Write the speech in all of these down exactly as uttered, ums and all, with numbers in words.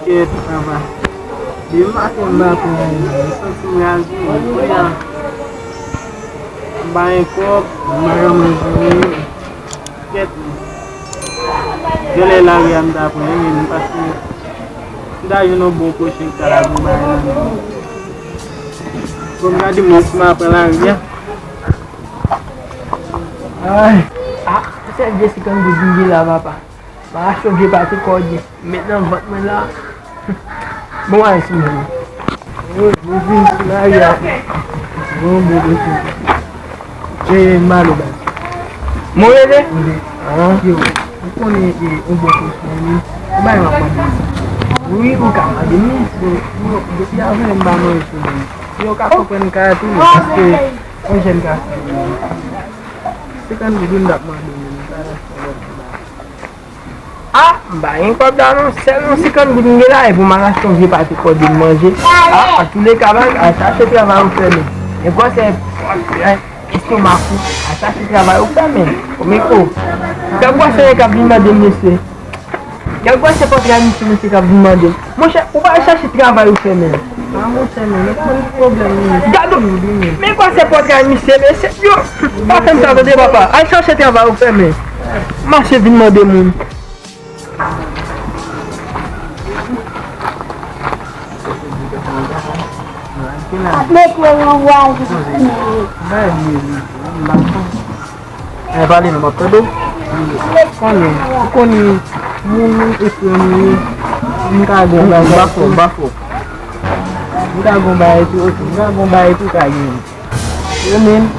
Kèt, papa. Depi maten m pa pran anyen, m santi m raze, kounye a, m pa gen kòb, m pa ka manje anyen. Kèt, genlè lari a m ta pran, wi, men m pase, m ta jwenn yon bon pwochen ki ta la pou m bay nan men. Bon, m gade mwen si m a pran lari a. Ay. Ah, se vye senkant goud m gen la, papa. M a achte yon vye pate kòdye. Met nan vant mwen la. Bon, ay, si mwen. Wi, mwen vin sou lari a. Bon, bon, bon, bon. E, m ale baz. Mwen rele? Wi. Ah. Yo, ou konnen, e, yon bon pwochen, wi. Ou bay m ap mande. Wi, ou ka mande m, wi. Bon, bon, depi avan m pa manje sou mwen. Yo ka konprann kay tou, paske yon jèn gason. Senkant goud m t ap mande, men m pa achte lòt bagay. Ah, m pa gen kòb la non, sèl yon senkant goud m gen la, e pou m al achte yon vye pate kòdye m manje. Ah, antouleka, baz, al chache travay ou fè, men. E kòse, eh, estomak ou, al chache travay ou fè, men. Konbyen ko? Kèlkeswa se k ap vin mande m, mesye. Kèlkeswa se pòtrè misye, misye k ap vin mande m. Monchè, ou pa al chache travay ou fè, men. Ah, monchè, men, men, konn pwoblèm li ye. Gade, men kòse pòtrè misye, mesye, yo, pa fè m sa, tande, papa. Al chache travay ou fè, men. Mache vin mande moun. Ap mete yon vwazin. Bay li, m pa konn. E pale non, m ap tande w. Konnen, ou konnen, moun ou e frè m ou ye, m ka gon bagay. M pa fò, m pa fò. M ka gon bagay tou, ok, m ka gon bagay tou ka gen. Yo menm,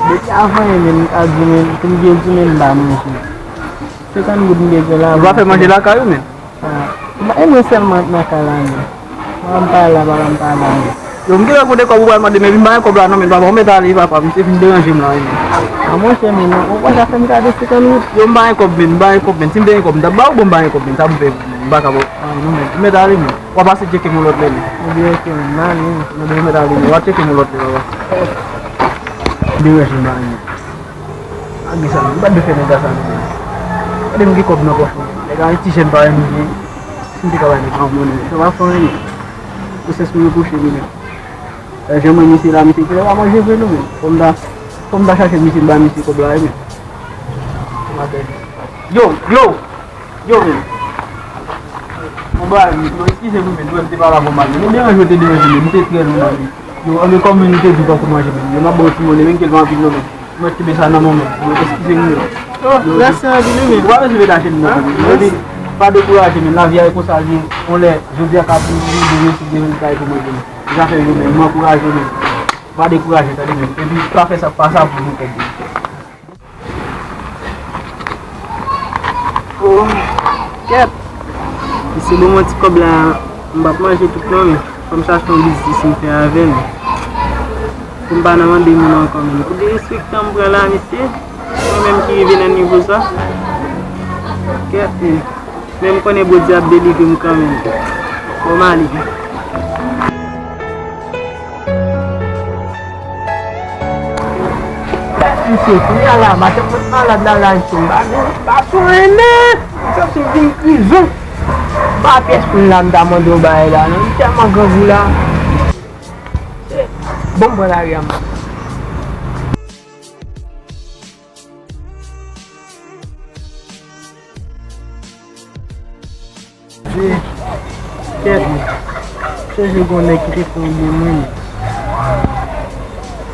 depi avan yo menm, m ka di menm, pou m gen di menm m pa manje. Senkant goud m gen la. Ou pa fè manje lakay ou menm? Ah, e mwen sèlman k nan kay la menm. Papa m pa la, papa m pa la menm. Yo, m gentan konte kòb ou pral mande, men vin ba mwen kòb la non, men papa, ou mèt ale, papa, misye fin deranje m la, wi, men. Ah, monchè, men non, ou pa ka fè m kado senkant goud. Yo, m pa gen kòb, men, m pa gen kòb, men. Si m te gen kòb, m t ap ba ou, bon, m pa gen kòb, men. Sa pou m fè, m pa ka ba ou. Ah, non, men, ou mèt ale, men. W ap pase tcheke m yon lòt lè, men. Ebyen, ok, men, m ale. Non, men, ou mèt ale, men. W ap tcheke m yon lòt lè, papa. Deranje m la, men. A gen sa, m pa t dwe fè nèg la sa non. Gade m gen kòb nan pòch mwen. Nèg la yon ti jèn parèy m li ye. Si m te ka bay nèg la yon monnen, sa pa fè anyen. Ou sèch pou repwoche li menm. Jan mwen misye la, misye genlè pa manje vre non menm. Fò m ta, fò m ta chache misye, m ba misye kòb la wi menm. Yo, yo! Yo, men. Bon, ba, yo, eskize m, men, m te pale avè w mal. Mwen deranje w te deranje m, men, m te trè lwen avè w. Yo, anben, kòm nou te di w poko manje, men, yo, m ap ba w ti monnen, men, ke l pa anpil, non, men. Mwen kenbe sa nan men w, men. Yo, eskize m, men. Oh, mèsi anpil, men. Ou pa bezwen mete achte l, non, men. Epi, pa dekouraje, men. Lavi a e konsa l ye. On lè, jodi a ka vin, vin, vin, vin, vin, vin, kay pou mwen, men. Zafè yo, men. M ankouraje w, men. Pa dekouraje, tande, men. Epi, pa fè sa, pa sa pou nou, tande. Oh, kèt! Misye ban mwen ti kòb la, m p ap manje tout non, men fò m chache yon biznis m fè avè l. Pou m pa nan mande moun ankò, men. Pou derespektan m pran la, mesye. Mwen menm ki rive nan nivo sa. Kèt, men. Men m konnen Bondye ap delivre m kanmenm. Bon, m ale. Mesye, kounye a la, madanm mwen malad la, la, mesye, m pa gen, m pa sou anyen, men m santi m vin krizon. M pa pyès moun la, m ta mande yon bagay la, non, m tèlman grangou la. Bon, m pran lari a, m. Kèt, chèche gon nèg ki te fè yon byen mwen.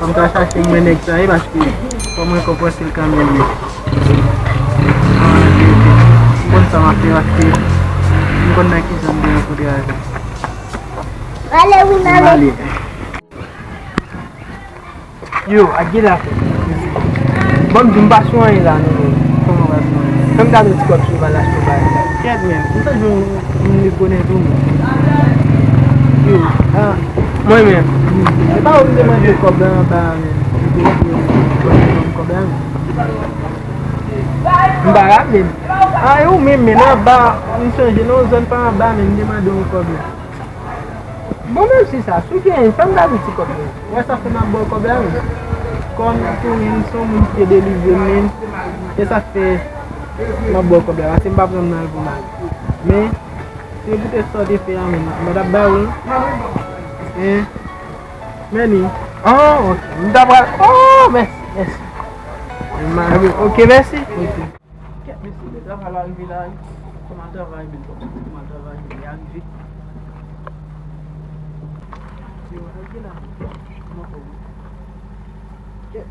Fò m ta chache mwen nèg sa ye, paske fò mwen konpranse l kanmenm, men. Ah, ok, ok. M konn sa m ap fè, paske m konn nan ki zòn m te rankontre avè l. Ale, wi, m ale. Yo, ak gen la fè. Bon, m di m pa sou anyen la, non, non. Kòman w pa sou anyen? Fè m gade yon ti kòb si w pa al achte yon bagay la. Kèt, men. M ta jwenn yon nèg onèt tou, men. Yo, ah. Mwen menm. E pa ou m te mande kòb la anba a, men. M te di yo, ban m kòb la, men. M pa raple m. Ah, e ou menm, men anba, m sonje nan yon zòn pa anba, men m te mande yon kòb la. Bon, menm si sa, si w genyen, fè m gade ti kòb mwen. Wè sa fè m ap ba w kòb la, wi. Kòm ou konnen m se yon moun ki te delivre m, men, e sa k fè m ap ba w kòb la, paske m pa pran m nan l pou mal. Men, Se pou te sa w te fè a, men. Mwen t ap ba ou l. Hein? Men li. Oh, ok. M ta pral. Oh, mèsi, mèsi. Ok, mèsi. Ok. Kèt, mesye, travay la rive la, wi. Kòman travay, men? Kòman travay, men? Li rive. Yo, al gen la. Kòman fò, wi? Kèt.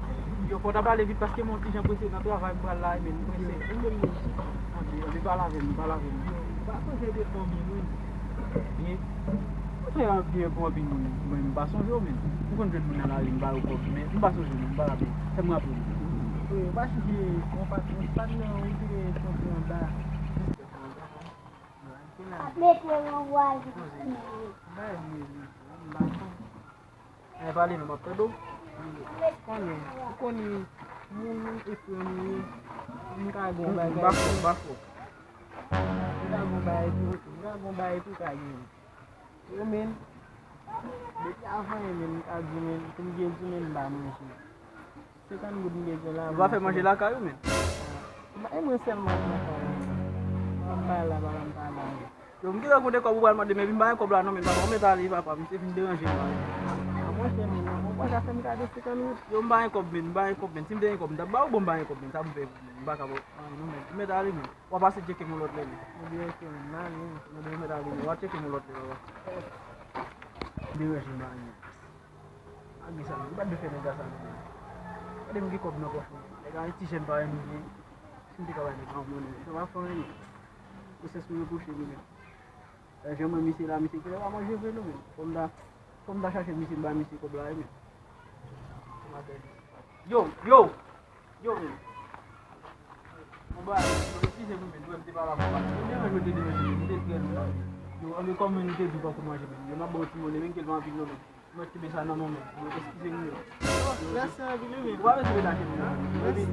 Yo, fò w ta pale vit paske mwen yon ti jan prese nan travay m pral la, men m prese. Anbe, anbe, pale avè m, pale avè m. Yo, m pa sonje de fanmi, wi. Byen. Ou fè anpil pou anpil moun, mwen m pa sonje w, men. M konn jwenn moun nan lari, m ba yo kòb, men m pa sonje w, men m pa raple. Fè m raple w. Wi, ou pa sonje yon patnè, yon patnè ou te kontre anba. Mete yon vwal. Bay mwen li, m pa sonje. Eh, pale non, m ap tande w. Konnen, ou konnen, moun e frè m ye, m ka gen yon bagay. M pa fò, m pa fò. M ka gen yon bagay pou, m ka gen yon bagay pou ka gen. Yo, men, depi avan, men, m ka di, men, pou m gen di, men, m ba manje. Senkant goud m gen la. Ou pa fè manje lakay ou, men? E mwen sèlman k lakay la. M pa la, pa la, m pa la. Yo, m gentan konte kòb ou pral mande, men vin ba mwen kòb la, non, men papa, ou mèt ale, papa, misye fin deranje m la. A, monchè, men, non, ou pa ka fè m gade senkant goud. Yo, m ba mwen kòb, men, m ba mwen kòb, men. Si m te gen kòb, m t ap ba ou, bon, m ba mwen kòb, men. Sa pou m fè pou m ba kòb. A, non, men, ou mèt ale, men. W ap pase tcheke m yon lòt lè, men. Ebyen, ok, men, m ale, men. Ebyen, ou mèt ale, men. W ap tcheke m yon lòt lè, papa. Deranje m la, men. Malgre sa, menm, ou pa t dwe fè nèg la sa, menm. Gade m gen kòb nan pòch mwen. Nèg la, yon ti jèn parèy m li ye. Si m te ka bay nèg la yon monnen, menm, sa pa fè anyen. Konsèns mwen repwoche li, menm. Lajan mwen, misye la, misye genlè pa manje vre, non, menm. Fò m ta, fò m ta chache misye, m ba misye kòb la, wi, menm. Yo, yo! Yo, men. Bon, ba, eskize mwen, men, mwen te pale avè w. Mwen te mwen te demen, mwen te trè lwen. Yo, anben kòm mwen te di w pa konn manje, men. Yo, m ap ba w ti monnen, men, ke l pa anpil, non, men. Mwen kenbe sa nan men w, men. Yo, eskize mwen, men. Mèsi anpil, men. Ou pa bezwen mete achte, men. Mèsi. Epi,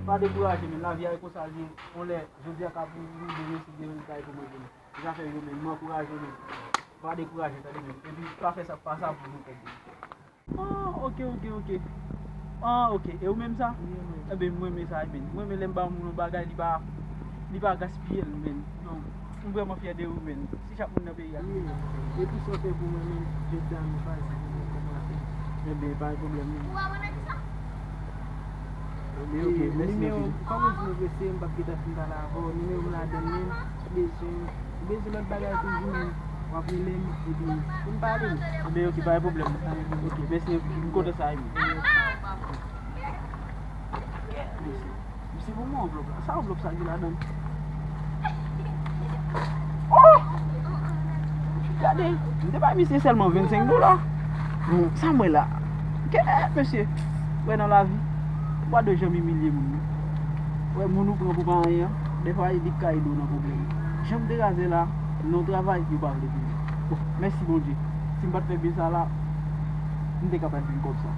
pa dekouraje, men. Lavi a e konsa l ye. On lè, jodi a ka pou ou, demen, si Dye vle, li ka e pou mwen, men. Zafè yo, men. Mwen ankouraje w, men. Pa dekouraje, tande, men. Epi, pa fè sa, pa sa pou nou, tande. Ah, ok, ok, ok. Ah, ok. E ou menm sa? Wi, wi. Enben, mwen renmen sa, enben. Mwen renmen lè m ba yon moun yon bagay, li pa, li pa gaspiye l, men. Donk, m vrèman fyè de ou, men. Si chak moun nan peyi a. Wi. Depi sa w fè pou mwen, men, jodi a, m fasil pou mwen konprann. Enben, pa gen pwoblèm, men. Ou abone ki sa? Enben, ok, mèsi, nimewo, mèsi. Kòm ou di nou prese, m p ap gentan fin pale avè w. Nimewo m ladan l, men. Bezwen, bezwen lòt bagay toujou, men w ap rele m, epi pou n pale, men. Enben, ok, pa gen pwoblèm. Ok, mèsi anpil. M kontan sa, wi. Mèsi. Mèsi pou mwen, anvlòp la. Sa anvlòp sa gen ladan l? Oh! Gade, m te bay misye sèlman vennsenk dola. Bon, sa m wè la. Kèt, mesye. Wè nan lavi, ou pa dwe janm imilye moun, non. Wè, moun ou pran pou pa anyen an, dèfwa, li k ka ede w nan pwoblèm. Jan m te raze la, nan yon travay, yo pa vle peye. Bon, mèsi Bondye. Si m pa t fè byen sa la, m te ka pèdi kòb sa.